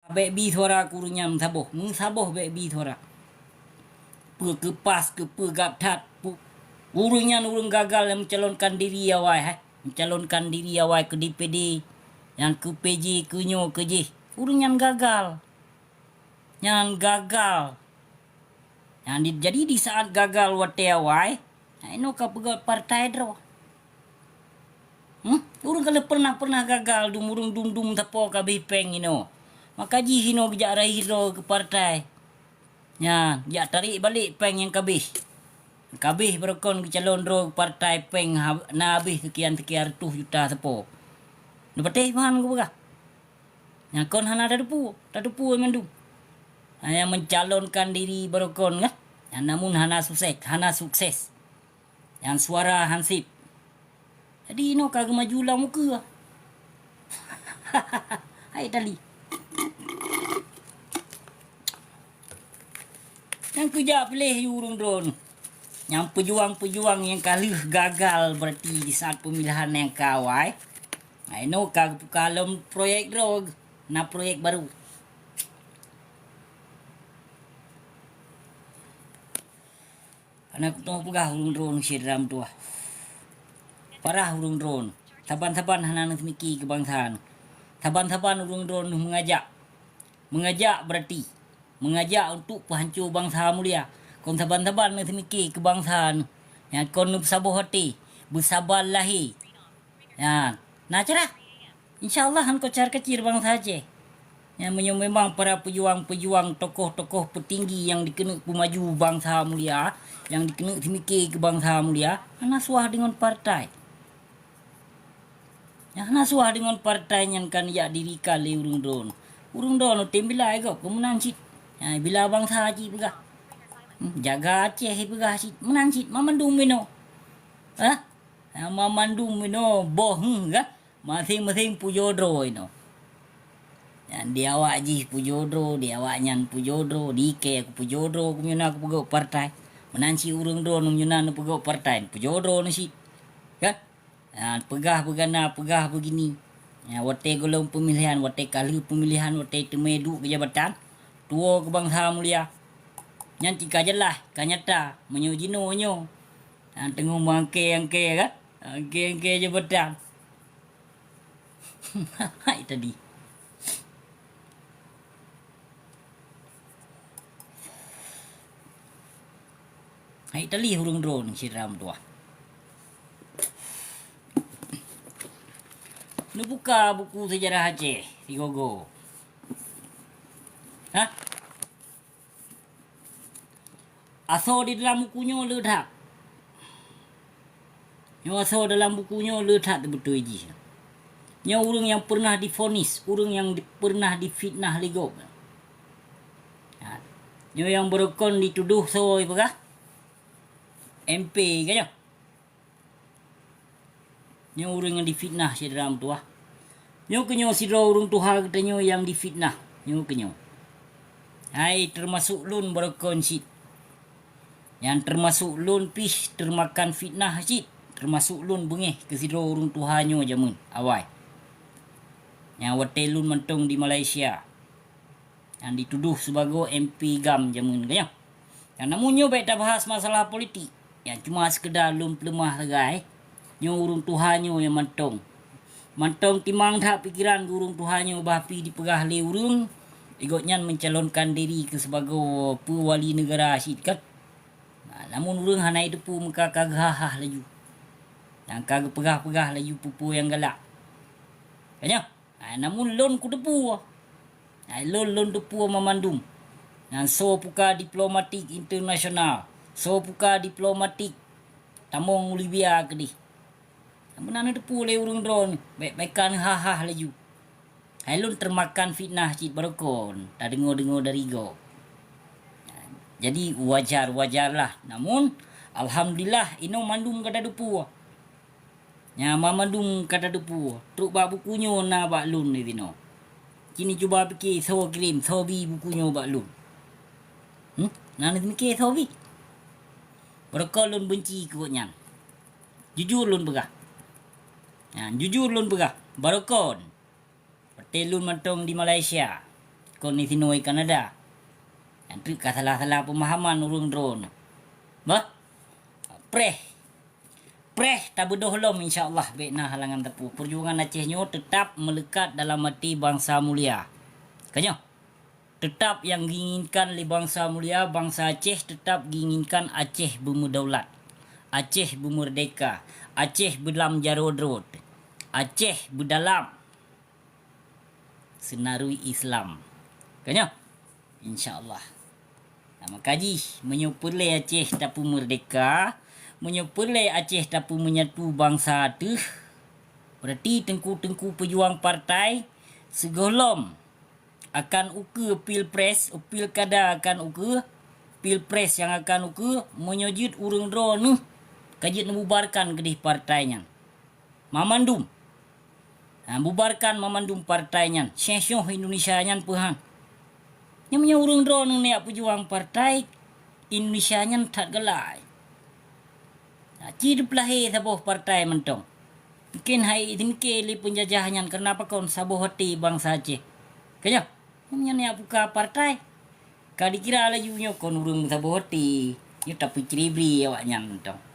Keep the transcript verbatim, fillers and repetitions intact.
Bék bi suara keu ureuëng nyan meusaboh, meusaboh bék bi suara. Peue keupas, keu peue gab that, pu-, ureuëng nyan ureuëng gagal nyang mencalonkan diri awai, hai. Mencalonkan diri awai keu D P D, nyang keu P J, keu nyoe, keu jih. Ureuëng nyan gagal. Nyan gagal. Nyan di, jadi di saat gagal watée awai, nah, inoe ka peugét partai droe. Hmm? Ureuëng ka lheueh pernah-pernah gagal, dum ureuëng dum-dum sapo ka abéh péng inoe. Maka jih inoe geujak raih droe keu partai. Nyan, jak tarék balek péng nyang ka abéh. Ka abéh barokon geucalon droe keu partai péng ha-, na abéh seukian-seukian reutôh juta sapo. Neupatéh Tuhan geupeugah. Nyang kon hana tateupeue, tateupeue mandum. Hana mencalonkan diri barokon kan? Nyang namun hana sukses, hana sukses. Nyang suara hansip. Jadi inoe ka geumaju lam muka. Hai tali. Nyang keujak piléh yue ureuëng droe. Nyang peujuang-peujuang nyang ka lheueh gagal berarti di saat pemilihan nyang ka awai. Nah, inoe ka geubuka lom proyek droe, na proyek baru. Hana kutoh peugah ureuëng droe syedara meutuwah. Parah ureuëng droe. Saban-saban hana neuseumiké keu bansa. Saban-saban ureuëng droe meungajak. Meungajak berarti meungajak untuk peuhanco bansa mulia. Kon saban-saban neuseumiké keu bansa nyoe. Nyang kon neupeusaboh até, beusaba lahé. Nyan, na cara. Insya Allah han kocar kacir bansa Aceh. Nyan meunyoe memang para peujuang-peujuang, tokoh-tokoh peutinggi nyang dikeuneuk peumaju bansa mulia, nyang dikeuneuk seumiké keu bansa mulia, hana suah deungon partai. Nyang hana suah deungon partai nyan kan jak dirikan lé ureuëng droe. Ureuëng droe tem bila gob keu meunan cit. Ha, bila bansa cit peugah. Hmm, jaga Aceh peugah cit. Meunan cit, mamandum inoe. Ha? Ha, mamandum inoe boh, hmm, kan? Maséng-maséng pujoe droe inoe. Nyan di awak jih pujoe droe, di awak nyan pujoe droe, di kée aku pujoe droe, keu meunan aku peugét partai. Meunan cit ureuëng droe, meunan neupeugét partai, pujoe droe nyan cit. Kan? Ha, peugah beugana, peugah beugini. Ha, watée gohlom peumilihan, watée ka lheueh peumilihan, watée teumé duek keu jabatan, tuwoe keu bansa mulia. Nyan cit ka jeulaih, ka nyata, meunyoe jinoe nyoe. Ha, teungoh meuangkée-angkée kan? Angkée-angkée jabatan. Hai tadi. Hai tali ureuëng droe syedara meutuwah. Neubuka buku sejarah Aceh sigoe-goe. Hah? Asoe di dalam buku nyoe le that. Nyoe asoe dalam buku nyoe le that teubeutôi jih. Nyoe ureuëng nyang peureunah difonis, ureuëng nyang di, peureunah difitnah lé gob. Ha. Nyoe nyang beurukon ditudoh soe peugah? M P ka nyoe. Nyoe ureuëng nyang difitnah syedara meutuwah. Nyoe keunyoe sidroe ureuëng tuha geutanyoe nyang difitnah. Nyoe keunyoe. Hai, teumasok lôn beurukon cit. Nyang teumasok lôn pih teumakan fitnah cit. Teumasok lôn beungéh keu sidroe ureuëng tuha nyoe jameun awai. Nyang watée lôn mantong di Malaysia. Nyang ditudoh sibagoe M P GAM jameun ka nyoe. Nyang namun nyoe bék tabahas masalah politik. Nyang cuma seukeda lôn peuleumah sagai, nyoe ureuëng tuha nyoe nyang mantong. Mantong timang that pikeran keu ureuëng tuha nyoe bah pih dipeugah lé ureuëng, gobnyan meucalonkan diri keu sibagoe peue wali neugara cit kan. Nah, namun ureuëng hana jiteupeue meuka ka geuhah-hah laju. Nyang ka geupeugah-peugah laju peue-peue nyang galak. Ka nyoe? Ai, namun lôn kuteupeue. Ai, lôn, lôn teupeue mamandum. Nyan soe puka diplomatik internasional, soe puka diplomatik tamong u Libya keudeh. Meunan neuteupeue lé ureuëng droeneuh, bék, bék ka neuhah-hah laju. Ai, lôn teumakan fitnah cit barokon tadeungoe-deungoe dari gob. Jadi, wajar-wajarlah. Namun, alhamdulillah, inoe mandum ka tateupeue. Nyan mamandum ka tateupeue, trok bak buku nyoe na bak lôn disinoe. Ci neucuba pike soe kirém, soe bi buku nyoe bak lôn. Hmm? Na neupike soe bi? Barokon lôn beunci keu gobnyan. Jujur lôn peugah. Nyan, jujur lôn peugah. Barokon. Watée lôn mantong di Malaysia, kon di sinoe Kanada. Nyang treuk ka salah-salah peumahaman ureuëng droeneuh. Bah, preh. Preh tabeudôh lom, insya Allah bék na halangan teupeu. Peujuangan Aceh nyoe teutap meulekat dalam até bansa mulia. Ka nyoe. Teutap nyang geuinginkan lé bansa mulia, bansa Aceh teutap geuinginkan Aceh beumeudaulat, Aceh beumeurdeka, Aceh beulam jaroe rot, Aceh beudalam seunarui Islam. Ka nyoe? Insya Allah. Nah, maka jih, meunyoe peureulée Aceh tapeumeurdeka, meunyoe peureulée Aceh tapeumenyatu bansa teuh, beurati teungku-teungku peujuang partai sigohlom akan ukeue pilpres, pilkada akan ukeue, pilpres nyang akan ukeue, meunyoe jeuet ureuëng droeneuh ka jeuet neububarkan keudeh partai nyan. Mamandum. Ha, bubarkan mamandum partai nyan. Syoh-syoh Indonesia nyan peuhan. Nyan meunyoe ureuëng droeneuh neujak peujuang partai, Indonesia nyan that galai. Ha, ci teupeulahé saboh partai mantong. Mungken hai teumike lé peunjajah nyan keureuna pakon saboh até bansa Aceh. Ka nyoe? Nyan nyang buka partai. Ka dikira laju nyoe kon ureuëng saboh até. Nyoe tapeuciri-bri awaknyan mantong.